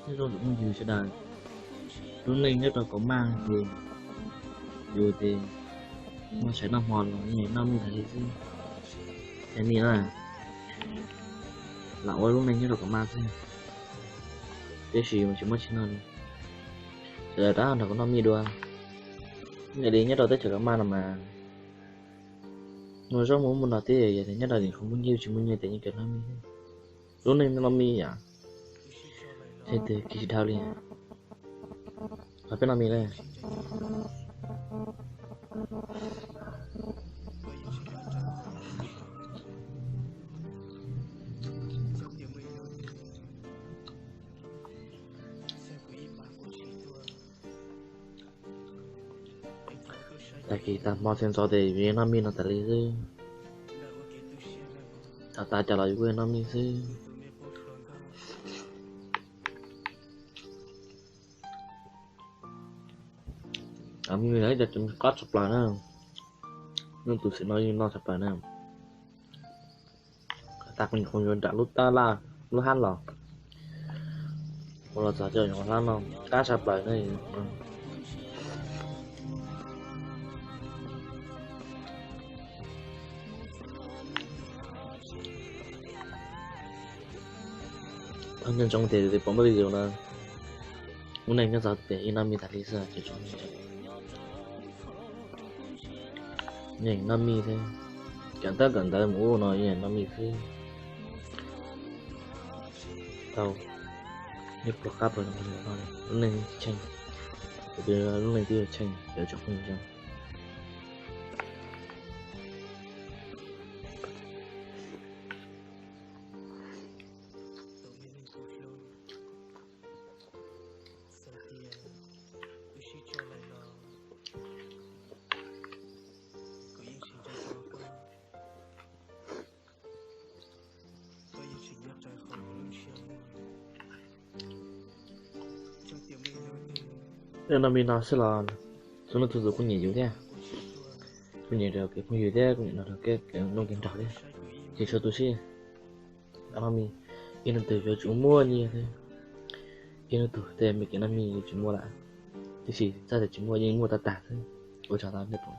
Nyob zoo tsoom phooj ywg sawv daws, lub neej nyob rau kaum maj ces yus ces noj tshais noj hmo los noj mij tas li xwb. Ces nej na, lam ua lub neej nyob rau kaum maj xwb, tiam sis mas tsis muaj tsis noj li. Sawv daws rov nrog kuv noj mij dua. Nyob li nyob rau teb chaws kaum maj no mas muaj zaub muaj mov noj thiab, yog tias nyob rau nim qhov muaj nyiaj tsis muaj nyiaj ces yeej kawg noj mij. Lub neej noj mij yom, tsis dhau li. Qhov peb noj mij na, tag kis tag hmo txhia ntxov ces yus yeej noj mij no tas li xwb. Thaum tas cov los yus kuj noj mij xwb. Mij cov qab tshaj plaws na, nej tus xwm no yeej noj tshaj plaws na. Tag kuv nyuam qhuav yuav nram lub tab laj lub hab los, ua los txog cov nyuam hlab no qab tshaj plaws na. Thov nco ntsoov tias yus pom muaj video no, lub neej nyob txog tias yeej noj mij tas li xwb ces tsoom phooj ywg, yeej noj mij xwb. Kawm ntaub kawm ntawv mus ub no yeej noj mij xwb. Tau, nej puas qab puas zoo li no, lub neej tsheej, lub neej twb yuav tsheej cov tsoom phooj ywg. Noj mij no xwb los xub noj txhua tus kuj nyiam yus thiab, kuj nyiam rau kev phooj ywg thiab kuj nyiam rau kev nuj kev nraug thiab. Ces txhua tus sib noj mij, ib leej twg yuav tsum muaj nyiaj thiab, ib leej twg tej me kev noj mij yuav tsum muaj lawm, tiam sis txawm tias tsis muaj yeej muaj tag tag xwb. Ua tsaug ntau nej pom.